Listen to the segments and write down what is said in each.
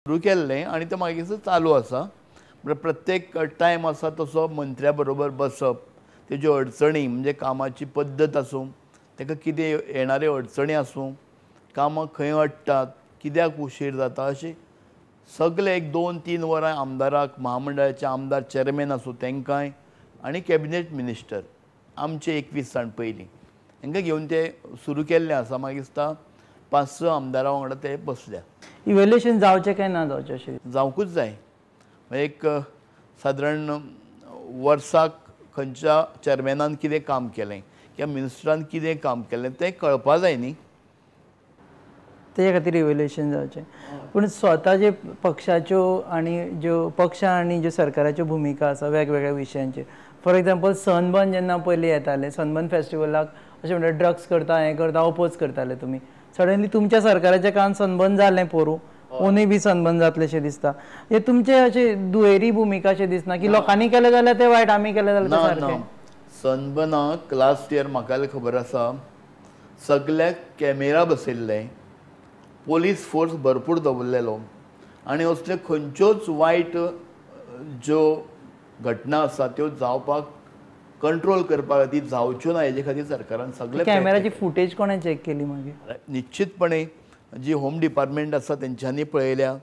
सुरू केल्लें आनी तें मागीर चालू आसा. म्हळ्यार प्रत्येक टायम आसा तसो मंत्र्या बरोबर बसप, तेज्यो अडचणी म्हणजे कामाची पद्दत आसूं, ताका कितें येणाऱ्यो अडचणी आसूं, कामां खंय अडटात, कित्याक उशीर जाता, अशें सगळे एक 2-3 वरां आमदाराक, महामंडळाचे आमदार चेअरमॅन आसूं तांकांय आनी कॅबिनेट मिनिस्टर आमचे 21 जाण पयलीं तांकां घेवन ते सुरू केल्लें आसा. मागीर दिसता 5-6 आमदारां वांगडा ते बसल्या. इव्हेल्युएशन जावचें काय ना जावचें अशें? जावंकूच जाय. एक सादारण वर्साक खंयच्या चेअरमॅनान कितें काम केलें किंवा मिनिस्टरान कितें काम केलें तें कळपा जाय न्ही, तेजे खातीर इव्हेल्युएशन जावचें. पूण स्वता जे पक्षाच्यो आनी ज्यो पक्षा आनी ज्यो सरकाराच्यो भुमिका आसा वेगवेगळ्या विशयांचेर, फॉर एग्जाम्पल सनबर्न जेन्ना पयलीं येतालें, सनबर्न फेस्टिवलाक अशें म्हणटा ड्रग्स करता हें करता ओपोज करताले तुमी, सडनली तुमच्या सरकाराच्या काळान सनबर्न जालें पोरूं, ओनूय बी सनबर्न जातलें शें दिसता. हे तुमचे अशें दुहेरी भुमिका अशें दिसना की लोकांनी केलें जाल्यार तें वायट, आमी केलें जाल्यार तें सारकें? सनबर्नाक लास्ट इयर म्हाका खबर आसा सगल्याक कॅमेरा बसयल्ले, पोलीस फोर्स भरपूर दवरलेलो आनी असल्यो खंयच्योच वायट ज्यो घटना आसा त्यो जावपाक कंट्रोल करपा खातीर जावच्यो ना हेजे खातीर सरकारान सगळे कॅमेराची फुटेज कोणें चॅक केली मागीर? निश्चितपणे जी होम डिपार्टमेंट आसा तेंच्यांनी पळयल्या,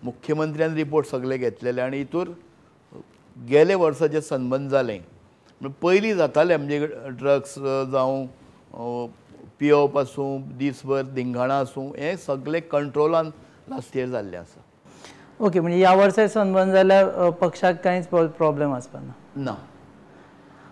मुख्यमंत्र्यान रिपोर्ट सगळे घेतलेले आनी हितूर गेले वर्सा जे सनबर्न जालें पयलीं जातालें म्हणजे ड्रग्स जावं पियोवप आसूं, दीसभर धिंगाणां आसूं, हें सगळें कंट्रोलान लास्ट इयर जाल्लें आसा. ओके, म्हणजे ह्या वर्सा सनबर्न जाल्यार पक्षाक कांयच प्रॉब्लेम आसपा ना? ना.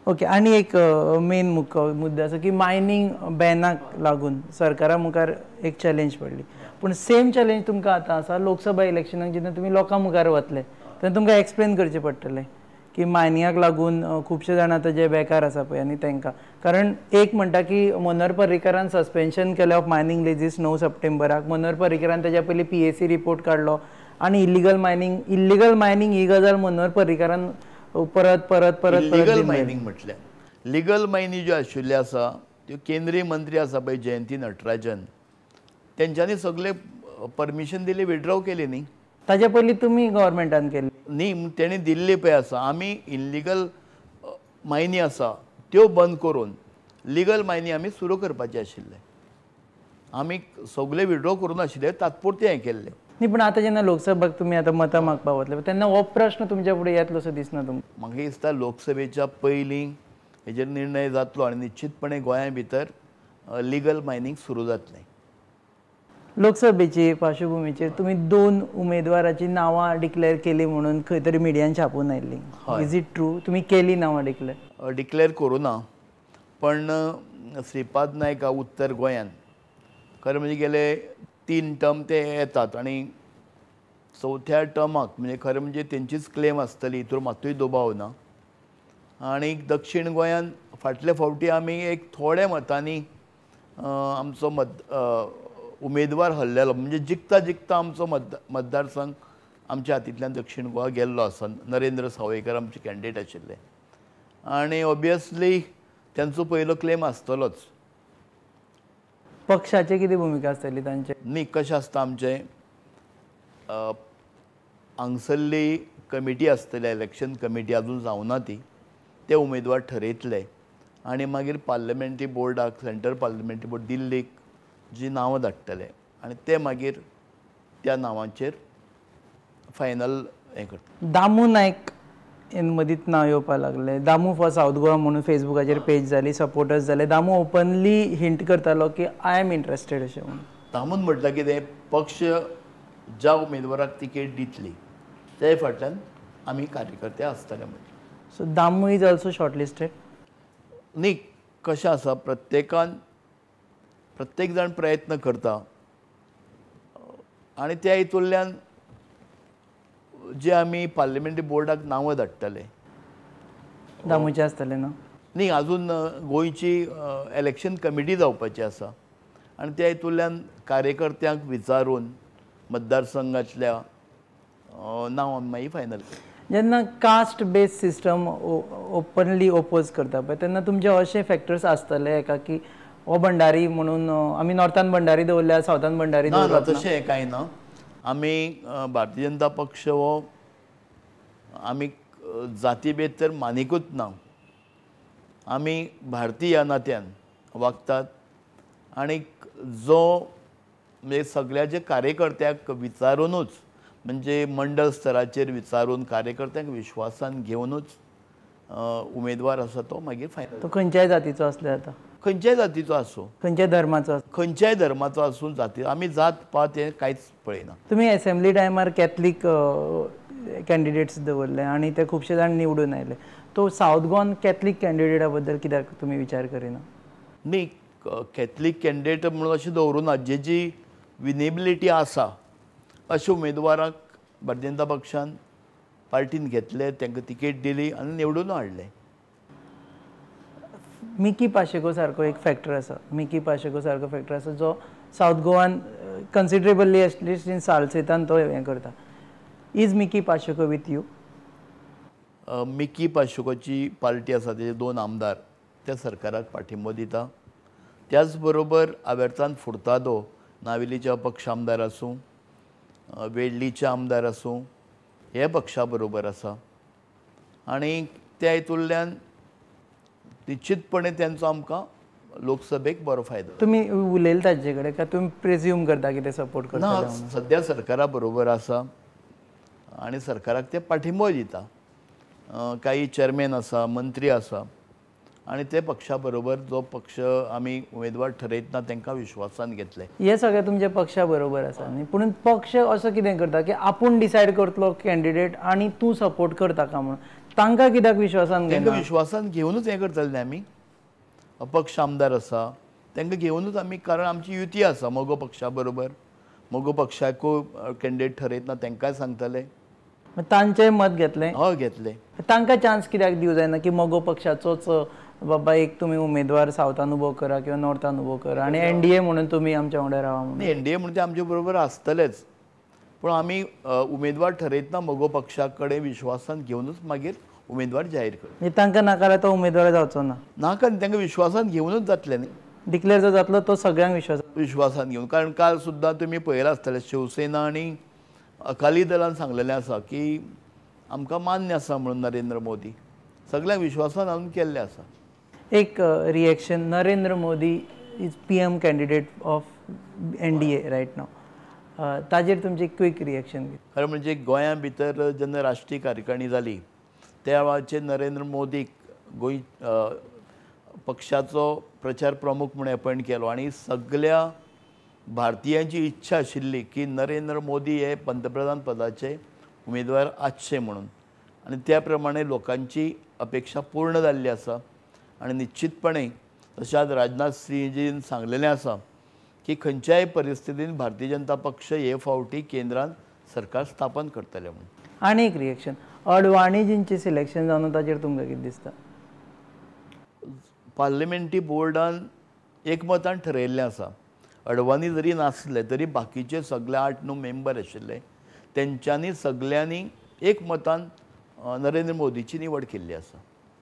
ओके, आनी एक मेन मुद्दो आसा की मायनींग बॅनाक लागून सरकारा मुखार एक चॅलेंज पडली, पूण सेम चॅलेंज तुमकां आतां आसा लोकसभा इलेक्शनाक. जेन्ना तुमी लोकां मुखार वतले तेन्ना तुमकां एक्सप्लेन करचें पडटलें की मायनिंगाक लागून खुबशे जाण आतां जे बेकार आसा पळय आनी तांकां, कारण एक म्हणटा की मनोहर पर्रीकारान सस्पेन्शन केलें ऑफ मायनींग लिजीस 9 सप्टेंबराक, मनोहर पर्रीकारान तेज्या पयलीं PAC report काडलो आनी इल्लिगल मायनींग ही गजाल मनोहर पर्रीकारान परत परत परत लिगल मायनींग म्हटल्यार लिगल मायनी ज्यो आशिल्ल्यो आसा त्यो केंद्रीय मंत्री आसा पळय जयंती नटराजन तेंच्यांनी सगळे परमिशन दिली, विड्रॉ केली न्ही. ताजे पयलीं तुमी गव्हर्मेंटान केल्ली. न्ही, तेणी दिल्ली पळय आसा. आमी इल्लिगल मायनी आसा त्यो बंद करून लिगल मायनी आमी सुरू करपाचे आशिल्ले. आमी सगळे विड्रॉ करून आशिल्ले, तात्पुरते हें केल्लें. न्ही, पूण आतां जेन्ना लोकसभेक तुमी आतां मतां मागपाक वतले तेन्ना हो प्रश्न तुमच्या फुडें येतलो असो दिसना तुमकां? म्हाका दिसता लोकसभेच्या पयलीं हेजेर निर्णय जातलो आनी निश्चितपणे गोंया भितर लिगल मायनींग सुरू जातलें. लोकसभेची पार्श्वभुमीचेर तुमी 2 उमेदवाराची नांवां डिक्लेअर केली म्हणून खंय तरी मिडियान छापून आयिल्ली, is it true? तुमी केली नांवां डिक्लेअर? डिक्लेअर करूं ना, पण श्रीपाद नायक उत्तर गोंयान खरें म्हणजे गेले 3 टर्म ते येतात आनी चवथ्या टर्माक म्हणजे खरें म्हणजे तेंचीच क्लेम आसतली, हितूर मात्तूय दुबाव ना. आनी दक्षीण गोंयान फाटले फावटी आमी एक थोड्या मतांनी आमचो उमेदवार हरलेलो, म्हणजे जिखता जिखता आमचो मतदारसंघ आमच्या हातींतल्यान दक्षीण गोवा गेल्लो आसा. नरेंद्र सावयकर आमचे कॅन्डिडेट आशिल्ले आनी ओबियसली तेंचो पयलो क्लेम आसतलोच. पक्षाची कितें भुमिका आसतली तांचे? न्ही, कशें आसता आमचें हांगसरली कमिटी आसतली, इलेक्शन कमिटी अजून जावना ती, ते उमेदवार ठरयतले आनी मागीर पार्लमेंटरी बोर्डाक, सेंट्रल पार्लमेंटरी बोर्ड दिल्लीक जी नांवां धाडटले आनी ते मागीर त्या नांवांचेर फायनल हें करता. दामू नायक मदींच नांव येवपाक लागलें, दामू फॉर सावथ गोवा म्हणून फेसबुकाचेर पेज जाली, सपोर्टर्स जाले. दामू ओपनली हिंट करतालो की I am interested अशें म्हणून. दामून म्हटल्यार कितें, पक्ष ज्या उमेदवाराक तिकेट दितली ते फाटल्यान आमी कार्यकर्ते आसतले म्हटलें. So Damu is also shortlisted? न्ही, कशें आसा, प्रत्येकान प्रत्येक जाण प्रयत्न करता आनी त्या हितूंतल्यान जे आमी पार्लमेंटरी बोर्डाक नांवां धाडटले. दामूचे आसतले ना? न्ही, अजून गोंयची इलेक्शन कमिटी जावपाची आसा आनी त्या हितूंतल्यान कार्यकर्त्यांक विचारून मतदारसंघातल्या नांव आमी मागीर फायनल. जेन्ना caste based system openly oppose करता पळय तेन्ना तुमचे अशे फॅक्टर्स आसतले एका की हो भंडारी म्हणून आमी नॉर्थान भंडारी दवरल्या, सावथान भंडारी ना. दवरप ना? तशें कांय ना. आमी भारतीय जनता पक्ष हो आमी जातीभेद तर मानिकूच ना. आमी भारतीय ह्या नात्यान वागतात आनी जो म्हणजे सगळ्याचे कार्यकर्त्याक विचारूनूच म्हणजे मंडळ स्तराचेर विचारून कार्यकर्त्यांक विश्वासान घेवनूच उमेदवार आसा तो मागीर फायनल. तो खंयच्याय जातीचो आसले जाता, खंयच्याय जातीचो आसूं, खंयच्याय धर्माचो आसूं, खंयच्याय धर्माचो आसूं, जाती आमी जात पात हें कांयच पळयना. तुमी एसेंब्ली टायमार कॅथलीक कॅन्डिडेट्स दवरले आनी ते खुबशे जाण निवडून आयले. तो सावथ गोवन कॅथलीक कॅन्डिडेटा बद्दल कित्याक तुमी विचार करिना? न्ही, कॅथलीक कॅन्डिडेट म्हणून अशें दवरूना, जेजी विनेबिलिटी आसा अशे उमेदवारांक भारतीय जनता पक्षान पार्टीन घेतले, तांकां तिकेट दिली आनी निवडून हाडले. मिकी पाशेको सारको एक फॅक्टर आसा, मिकी पाशेको सारको फॅक्टर आसा जो south Goan considerably at least in सालसेतान तो हें करता. Is Mickey Pacheco with you? Mickey पाशेकोची party आसा, तेजे 2 आमदार त्या सरकाराक पाठिंबो दिता. त्याच बरोबर आवेर्तान फुर्तादो नावेलीचे अपक्ष आमदार आसूं, वेडलीचे आमदार आसूं, हे पक्षा बरोबर आसा आनी त्या हितूंतल्यान निश्चितपणे तेंचो आमकां लोकसभेक बरो फायदो. तुमी उलयले ताजे कडेन काय तुमी प्रेज्यूम करता की ते सपोर्ट करता? ना, सद्या सरकारा बरोबर आसा आनी सरकाराक ते पाठिंबो दिता. काही चेअरमॅन आसा, मंत्री आसा आनी ते पक्षा बरोबर जो पक्ष आमी उमेदवार ठरयतना तांकां विश्वासान घेतले. हे सगळे तुमच्या पक्षा बरोबर आसा न्ही, पूण पक्ष असो कितें करता की आपूण डिसायड करतलो कॅन्डिडेट आनी तूं सपोर्ट करता का म्हणून तांकां कित्याक विश्वासान घेना? तांकां विश्वासान घेवनूच हें करतले न्ही आमी. अपक्ष आमदार आसा तांकां घेवनूच आमी, कारण आमची युती आसा मगो पक्षा बरोबर, मगो पक्षाकूय कॅन्डिडेट ठरयतना तांकांय सांगतले. तांचें मत घेतलें? हय, घेतलें. तांकां चान्स कित्याक दिवं जायना की मगो पक्षाचोच बाबा एक तुमी उमेदवार सावथान उबो करा किंवा नॉर्थान उबो करा आनी एनडीए म्हणून तुमी आमच्या वांगडा रावा म्हणून? एनडीए म्हणून ते आमचे बरोबर आसतलेच, पूण आमी उमेदवार ठरयतना मगो पक्षा कडेन विश्वासान घेवनूच मागीर उमेदवार जाहीर करता. तांकां नाका तो उमेदवार जावचो ना? नाका, तांकां विश्वासान घेवनूच जातलें न्ही. डिक्लेअर जो जातलो तो सगळ्यांक विश्वासान घेवन, कारण काल सुद्दां तुमी पळयलां आसतलें शिवसेना आनी अकाली दलान सांगलेलें आसा की आमकां मान्य आसा म्हणून नरेंद्र मोदी, सगळ्यांक विश्वासान हाडून केल्लें आसा. एक reaction, Narendra Modi is PM candidate of NDA right now, ताजेर तुमची क्विक रिएक्शन? खरें म्हणजे गोंया भितर जेन्ना राष्ट्रीय कार्यकारिणी जाली त्या वेळाचेर नरेंद्र मोदीक गोंय पक्षाचो प्रचार प्रमुख म्हणून अपॉयंट केलो आनी सगळ्या भारतीयांची इच्छा आशिल्ली की नरेंद्र मोदी हे पंतप्रधान पदाचे उमेदवार आसचे म्हणून, आनी त्या प्रमाणे लोकांची अपेक्षा पूर्ण जाल्ली आसा. आनी निश्चितपणे तशें आज राजनाथ सिंहजीन सांगलेलें आसा की खंयच्याय परिस्थितीन भारतीय जनता पक्ष हे फावटी केंद्रान सरकार स्थापन करतले म्हणून. आनी एक रिएक्शन, अडवाणीजींचें सिलेक्शन जावन ताचेर तुमकां कितें दिसता? पार्लमेंटी बोर्डान एकमतान ठरयल्लें आसा, अडवाणी जरी नासले तरी बाकीचे सगळे 8-9 मेंबर आशिल्ले तेंच्यांनी सगळ्यांनी एकमतान नरेंद्र मोदीची निवड केल्ली आसा.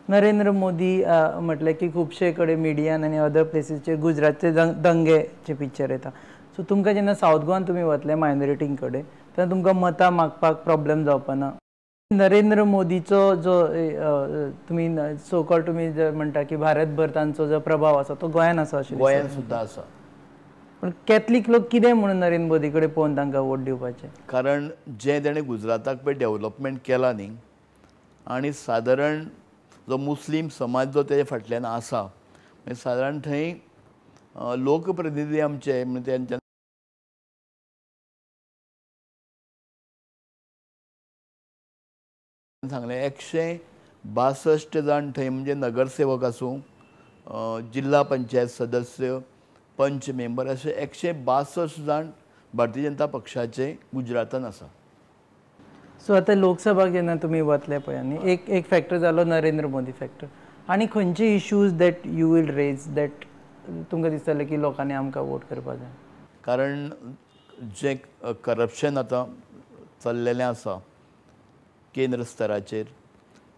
नरेंद्र मोदी म्हटलें की खुबशे कडेन मिडियान आनी अदर प्लेसीचेर गुजरातचे दंगेचे पिक्चर येता. सो तुमकां जेन्ना सावथ गोवान तुमी वतले मायनॉरिटीं कडेन तेन्ना तुमकां मतां मागपाक प्रॉब्लम जावपा ना? नरेंद्र मोदीचो जो तुमी सो कॉल्ड तुमी जर म्हणटा की भारतभर तांचो जो प्रभाव आसा तो गोंयान आसा अशें? गोंयान सुद्दां आसा. पूण कॅथलीक लोक कितें म्हणून नरेंद्र मोदी कडेन पळोवन तांकां वोट दिवपाचें? कारण जें ताणें गुजराताक पळय डेवलपमेंट केलां न्ही, आनी सादारण जो मुस्लीम समाज जो तेजे फाटल्यान आसा, मागीर सादारण थंय लोकप्रतिनिधी आमचे म्हणजे तेंच्या सांगलें 162 जाण थंय म्हणजे नगरसेवक आसूं, जिल्हा पंचायत सदस्य, पंच मेंबर अशे 162 जाण भारतीय जनता पक्षाचे गुजरातान आसा. सो आतां लोकसभा जेन्ना तुमी वतले पळय न्ही, एक एक फॅक्टर जालो नरेंद्र मोदी फॅक्टर, आनी खंयचे issues that you will raise that तुमकां दिसतलें की लोकांनी आमकां वोट करपाक जाय? कारण जें करप्शन आतां चल्लेलें आसा केंद्र स्तराचेर,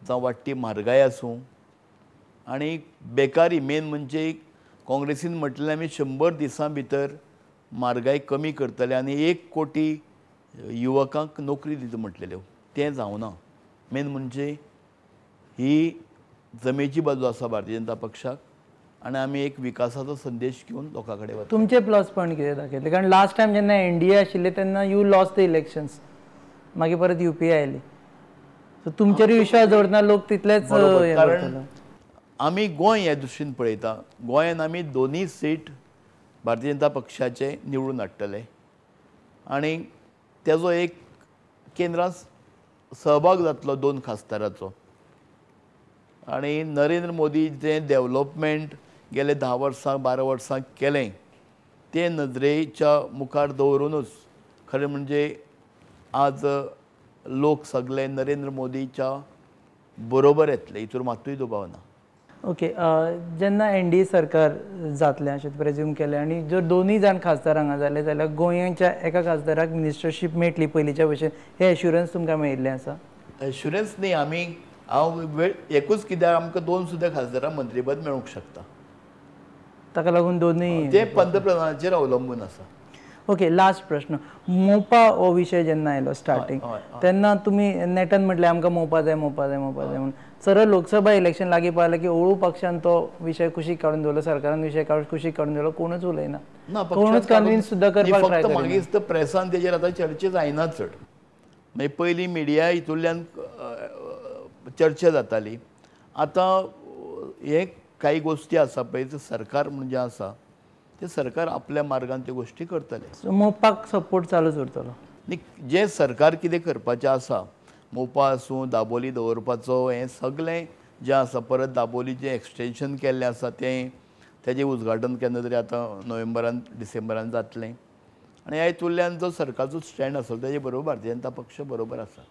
जावं वाडटी म्हारगाय आसूं आनी बेकारी, मेन म्हणजे काँग्रेसीन म्हटलें आमी 100 दिसां भितर म्हारगाय कमी करतले आनी 1 कोटी युवकांक नोकरी दिता म्हटलेल्यो तें जावना. मेन म्हणजे ही जमेची बाजू आसा भारतीय जनता पक्षाक आनी आमी एक विकासाचो संदेश घेवन लोकां कडेन वता. तुमचे प्लस पॉयंट कितें दाखयतले? कारण लास्ट टायम जेन्ना एनडीए आशिल्ले तेन्ना you lost the elections, मागीर परत युपीए आयली. सो तुमचेर विश्वास दवरतना लोक तितलेच, कारण आमी गोंय ह्या दृश्टीन पळयता. गोंयान आमी दोनूय सीट भारतीय जनता पक्षाचे निवडून हाडटले आनी तेजो एक केंद्रांत सहभाग जातलो 2 खासदाराचो. आनी नरेंद्र मोदी जें डेवलपमेंट गेले 10 वर्सां 12 वर्सां केलें ते नदरेच्या मुखार दवरुनूच खरें म्हणजे आज लोक सगळे नरेंद्र मोदीच्या बरोबर येतले, हितूर मात्तूय दुबाव ना. ओके, जेन्ना एनडीए सरकार जातलें अशें प्रेज्यूम केलें आनी जर दोनूय जाण खासदार हांगा जाले जाल्यार गोंयच्या एका खासदाराक मिनिस्टरशीप मेळटली पयलींच्या भशेन, हें एश्युरन्स तुमकां मेळिल्लें आसा? एश्युरन्स न्ही, आमी हांव एकूच कित्याक आमकां 2 सुद्दां खासदारांक मंत्रीपद मेळूंक शकता, ताका लागून दोनूय ते पंतप्रधानाचेर अवलंबून आसा. ओके, लास्ट प्रश्न. मोपा हो विशय जेन्ना आयलो स्टार्टींग तेन्ना तुमी नेटान म्हटलें आमकां मोपा जाय मोपा जाय मोपा जाय म्हणून. सरळ लोकसभा इलेक्शन लागीं पावलें की हळू पक्षान तो विशय कुशीक काडून दवरलो, सरकारान विशय कुशीक काडून दवरलो, कोणूच उलयना, कोणूच कन्विन्स सुद्दां करपाक ट्राय करिना. मागीर तर प्रेसान तेजेर आतां चर्चा जायना चड. मागीर पयलीं मिडिया हितूंतल्यान चर्चा जाताली, आतां हे काही गोष्टी आसा पळय सरकार म्हणजे आसा ते सरकार आपल्या मार्गान त्यो गोष्टी करतले. मोपाक सपोर्ट चालूच उरतलो. न्ही, जें सरकार कितें करपाचें आसा, मोपा आसूं, दाबोली दवरपाचो, हें सगळें जें आसा, परत दाबोलीचें एक्सटेंशन केल्लें आसा तें तेजें उद्घाटन केन्ना तरी आतां नोव्हेंबरान डिसेंबरान जातलें. आनी ह्या हितूंतल्यान जो सरकारचो स्टँड आसलो तेजे बरोबर भारतीय जनता पक्ष बरोबर आसा.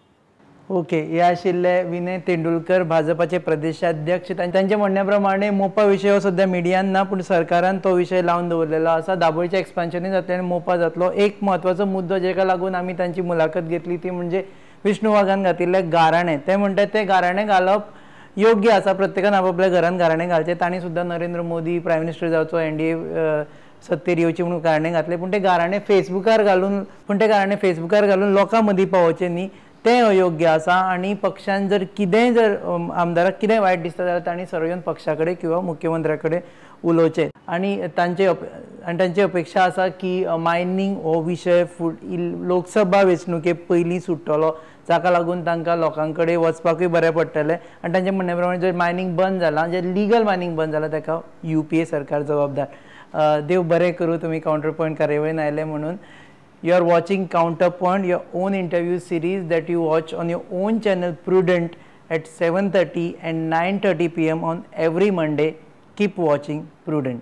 ओके, हे आशिल्ले विनय तेंडुलकर, भाजपाचे प्रदेशाध्यक्ष. तांच्या म्हणण्या प्रमाणे मोपा विशय हो सद्या मिडियान ना, पूण सरकारान तो विशय लावन दवरलेलो आसा. दाबोळीचें एक्सपान्शनूय जातलें आनी मोपा जातलो. एक म्हत्वाचो मुद्दो जेका लागून आमी तांची मुलाखत घेतली ती म्हणजे विष्णू वाघान घातिल्ले गाराणें. ते म्हणटात ते गाराणें घालप योग्य आसा, प्रत्येकान आपापल्या घरान गाराणें घालचें. तांणी सुद्दां नरेंद्र मोदी प्रायम मिनिस्टर जावचो, एनडीए सत्तेर येवची म्हणून गाराणें घातलें, पूण ते गाराणें फेसबुकार घालून, पूण ते गाराणें फेसबुकार घालून लोकां मदीं पावोवचें न्ही, तें अयोग्य आसा. आनी पक्षान जर कितेंय जर आमदाराक कितेंय वायट दिसता जाल्यार तांणी सरळ येवन पक्षा कडेन किंवा मुख्यमंत्र्या कडेन उलोवचें. आनी तांची अपेक्षा आसा की मायनींग हो विशय लोकसभा वेंचणुके पयलीं सुट्टलो, जाका लागून तांकां लोकां कडेन वचपाकूय बरें पडटलें. आनी तांच्या म्हणण्या प्रमाणे जर मायनींग बंद जालां, जर लिगल मायनींग बंद जालां, ताका युपीए सरकार जबाबदार. देव बरें करूं तुमी कावंटर पॉयंट कार्यावळीन आयले म्हणून. You are watching Counterpoint, your own interview series that you watch on your own channel Prudent at 7:30 and 9:30 PM on every Monday. Keep watching Prudent.